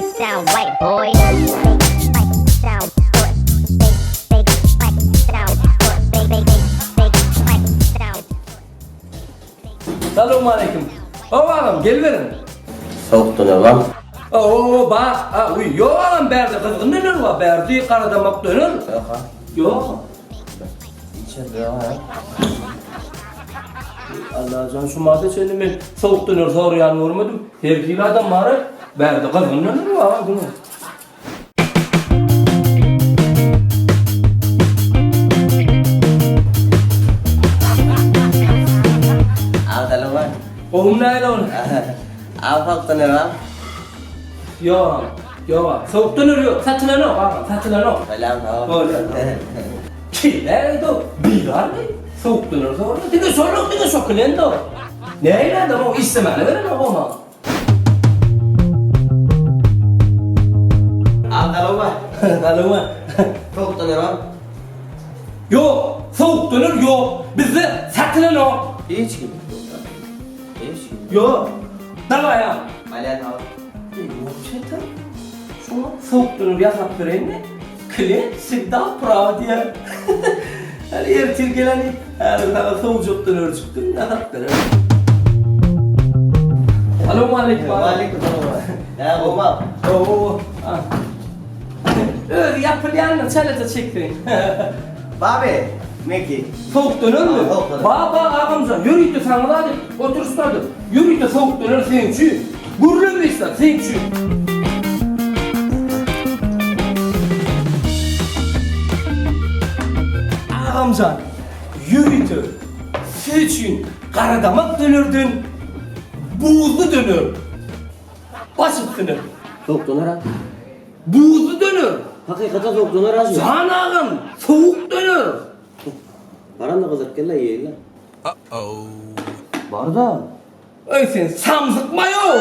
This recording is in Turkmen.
Sound white boy. Salowmaleýkim. Hawa agam, geliberiň. Sowuk döner bar. Oo, bar. A, uý, ýok agam, bärde gyzgyn döner bar, bärde garadamak döner. Ýok ha. Ýok. Içerde ýok ha. Allajan şu mada çenli men sowuk döner soraýan görmedim. Her hili adam bar. Bärde gyzgyn döner bar diňe. Agzaly bar. Gowumy näle ol? Aga sowuk döner bar. Ýok. Ýok. Sowuk döner ýok. Satylanok agam, satylanok. Bolýar, sag bol. Bolýar. Näme do? Bigarmy? Sowuk döner sordy. Diňe şoluk, diňe şo klendo. Näme adam o işlemäne berenok o maňa. Al galoma. Galoma. Sowuk döner bar. Ýok, sowuk döner ýok. Bizde satylanok. Hiç kim. Hiç kim. Ýok. Daway al. Bolýar, sag bol. Вообще-то, şoňa sowuk döner ýasap bereýinmi? Klient wsegda praw diýer. Häli ertir geleni, häzir saňa sowujak dönerjikden ýasap bererin. Salowmaleýkim. Waleýkim salam. Nä gowmy? Gowy, gowy. Özi ýapylýandyr, çalaja çekseň. Baby, meňki. Sowuk dönermi? Sowuk döner. Ba, ba, agamjan, ýörite saňa zat edip oturyşlardyr. Ýörite sowuk döner seň üçin. Gürleme hiç zat, seň üçin. Agamjan, ýörite siz üçin garadamak dönerden buzly döner. Baş üstüne. Sowuk döner ha. Buzly döner. Hakykatdan sowuk döner ha. Jan agam, sowuk döner. Baranda gyzyryp gel-le iýeýin-le. Bar-da. Öý sen samsykmaý-ow!